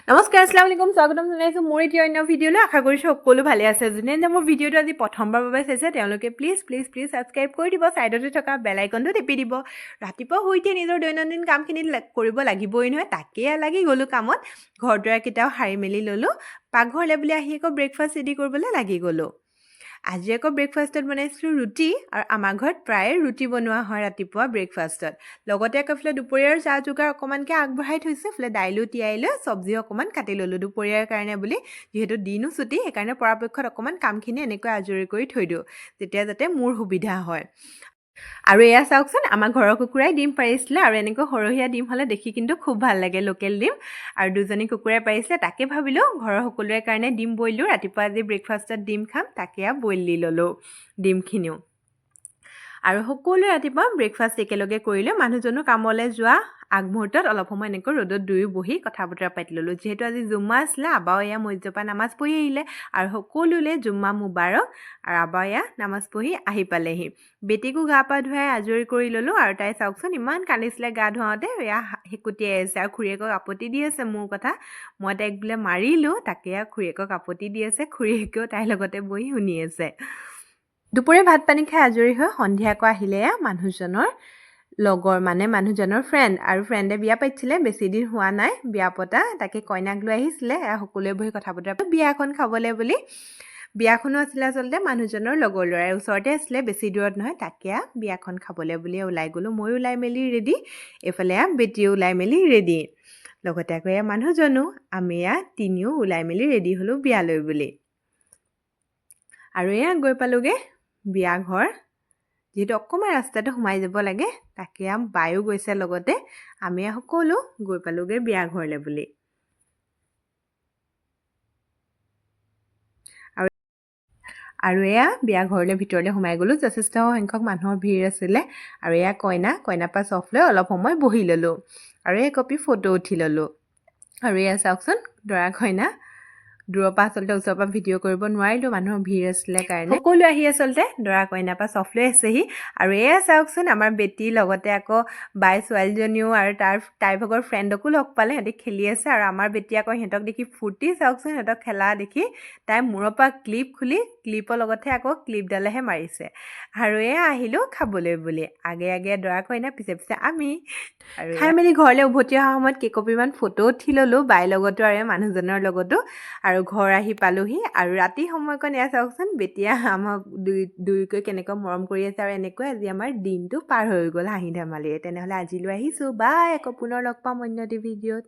নমস্কাৰ, আসসালামু আলাইকুম। স্বাগতম জনাইছোঁ মোৰ এতিয়া অন্য ভিডিঅ'লৈ। আশা কৰিছোঁ সকলো ভালে আছে। যোনে যোনে মোৰ ভিডিঅ'টো আজি প্ৰথমবাৰৰ বাবে চাইছে, তেওঁলোকে প্লিজ প্লিজ প্লিজ ছাবস্ক্ৰাইব কৰি দিব, ছাইডতে থকা বেল আইকনটো টিপি দিব। ৰাতিপুৱা শুই উঠি নিজৰ দৈনন্দিন কামখিনি কৰিব লাগিবই নহয়, তাকেই লাগি গ'লোঁ কামত। ঘৰ দুৱাৰকেইটাও সাৰি মেলি ল'লোঁ। পাকঘৰলৈ বুলি আহি আকৌ ব্ৰেকফাষ্ট ৰেডি কৰিবলৈ লাগি গ'লোঁ। আজি আকৌ ব্ৰেকফাষ্টত বনাইছিলোঁ ৰুটি আৰু আমাৰ ঘৰত প্ৰায়ে ৰুটি বনোৱা হয় ৰাতিপুৱা ব্ৰেকফাষ্টত। লগতে আকৌ এইফালে দুপৰীয়াৰ যা যোগাৰ অকণমানকৈ আগবঢ়াই থৈছোঁ। এইফালে দাইলো তিয়াই লৈ চব্জিও অকণমান কাটি ল'লোঁ দুপৰীয়াৰ কাৰণে বুলি। যিহেতু দিনো ছুটি, সেইকাৰণে পৰাপক্ষত অকণমান কামখিনি এনেকৈ আজৰি কৰি থৈ দিওঁ, তেতিয়া যাতে মোৰ সুবিধা হয়। আৰু এয়া চাওকচোন, আমাৰ ঘৰৰ কুকুৰাই ডিম পাৰিছিলে আৰু এনেকৈ সৰহীয়া ডিম হ'লে দেখি কিন্তু খুব ভাল লাগে, লোকেল ডিম। আৰু দুজনী কুকুৰাই পাৰিছিলে, তাকে ভাবিলোঁ ঘৰৰ সকলোৰে কাৰণে ডিম বইল দিওঁ। ৰাতিপুৱা আজি ব্ৰেকফাষ্টত ডিম খাম, তাকে আৰু বইল দি ল'লোঁ ডিমখিনিও। আৰু সকলোৱে ৰাতিপুৱা ব্ৰেকফাষ্ট একেলগে কৰিলোঁ। মানুহজনো কামলৈ যোৱা আগমুহূৰ্তত অলপ সময় এনেকৈ ৰ'দত দুয়ো বহি কথা বতৰা পাতি ল'লোঁ। যিহেতু আজি জুম্মা আছিলে, আবাও এয়া মছজিদৰ পৰা নামাজ পঢ়ি আহিলে আৰু সকলোলৈ জুম্মা মুবাৰক। আৰু আবা এয়া নামাজ পঢ়ি আহি পালেহি। বেটীকো গা পা ধুৱাই আজৰি কৰি ল'লোঁ আৰু তাই চাওকচোন, ইমান কান্দিছিলে গা ধুৱাওঁতে, এয়া হেকুটিয়াই আছে আৰু খুৰীয়েকক আপত্তি দি আছে মোৰ কথা। মই তাইক বোলে মাৰিলোঁ, তাকে আৰু খুৰীয়েকক আপত্তি দি আছে। খুৰীয়েকেও তাইৰ লগতে বহি শুনি আছে। দুপৰীয়া ভাত পানী খাই আজৰি হৈ সন্ধিয়া আকৌ আহিলে এয়া মানুহজনৰ লগৰ, মানে মানুহজনৰ ফ্ৰেণ্ড। আৰু ফ্ৰেণ্ডে বিয়া পাতিছিলে, বেছি দিন হোৱা নাই বিয়া পতা, তাকে কইনাক লৈ আহিছিলে। এয়া সকলোৱে বহি কথা বতৰা, বিয়াখন খাবলৈ বুলি। বিয়াখনো আছিলে আচলতে মানুহজনৰ লগৰ ল'ৰাই ওচৰতে আছিলে, বেছি দূৰত নহয়। তাকে বিয়াখন খাবলৈ বুলিয়ে ওলাই গ'লোঁ। ময়ো ওলাই মেলি ৰেডি, এইফালে বেটীও ওলাই মেলি ৰেডি, লগতে আকৌ এয়া মানুহজনো। আমি এয়া তিনিও ওলাই মেলি ৰেডি হ'লোঁ বিয়ালৈ বুলি। আৰু এয়া গৈ পালোগৈ বিয়া ঘৰ। যিহেতু অকণমান ৰাস্তাটো সোমাই যাব লাগে, তাকে বায়ো গৈছে লগতে। আমি সকলো গৈ পালোগৈ বিয়া ঘৰলৈ বুলি। আৰু এয়া বিয়া ঘৰলৈ ভিতৰলৈ সোমাই গ'লোঁ। যথেষ্ট সংখ্যক মানুহৰ ভিৰ আছিলে। আৰু এয়া কইনা, কইনা পৰা চফ লৈ অলপ সময় বহি ল'লোঁ আৰু এক কপি ফটো উঠি ল'লোঁ। আৰু এয়া চাওকচোন দৰা কইনা। দূৰৰ পৰা, আচলতে ওচৰৰ পৰা ভিডিঅ' কৰিব নোৱাৰিলোঁ, মানুহৰ ভিৰ আছিলে কাৰণে। সকলো আহি আচলতে দৰা কইনাৰ পৰা চফ লৈ আছেহি। আৰু এয়া চাওকচোন, আমাৰ বেটীৰ লগতে আকৌ বাই ছোৱালীজনীও আৰু তাইৰ ভাগৰ ফ্ৰেণ্ডকো লগ পালে, সিহঁতি খেলি আছে। আৰু আমাৰ বেটী আকৌ সিহঁতক দেখি ফূৰ্তি, চাওকচোন, সিহঁতক খেলা দেখি তাই মূৰৰ পৰা ক্লিপ খুলি ক্লিপৰ লগতহে আকৌ ক্লিপডালেহে মাৰিছে। আৰু এয়া আহিলোঁ খাবলৈ বুলি, আগে আগে দৰা কইনা, পিছে পিছে আমি। আৰু খাই মেলি ঘৰলৈ উভতি অহা সময়ত কেইকপিমান ফটো উঠি ল'লোঁ বাইৰ লগতো আৰু মানুহজনৰ লগতো। আৰু ঘৰ আহি পালোহি। আৰু ৰাতি সময়কণ এয়া চাওকচোন, বেটীয়ে আমাক দুই দুয়োকৈ কেনেকৈ মৰম কৰি আছে। আৰু এনেকৈ আজি আমাৰ দিনটো পাৰ হৈ গ'ল হাঁহি ধেমালিৰে। তেনেহ'লে আজিলৈ আহিছোঁ, বাই। আকৌ পুনৰ লগ পাম অন্য এটি ভিডিঅ'ত।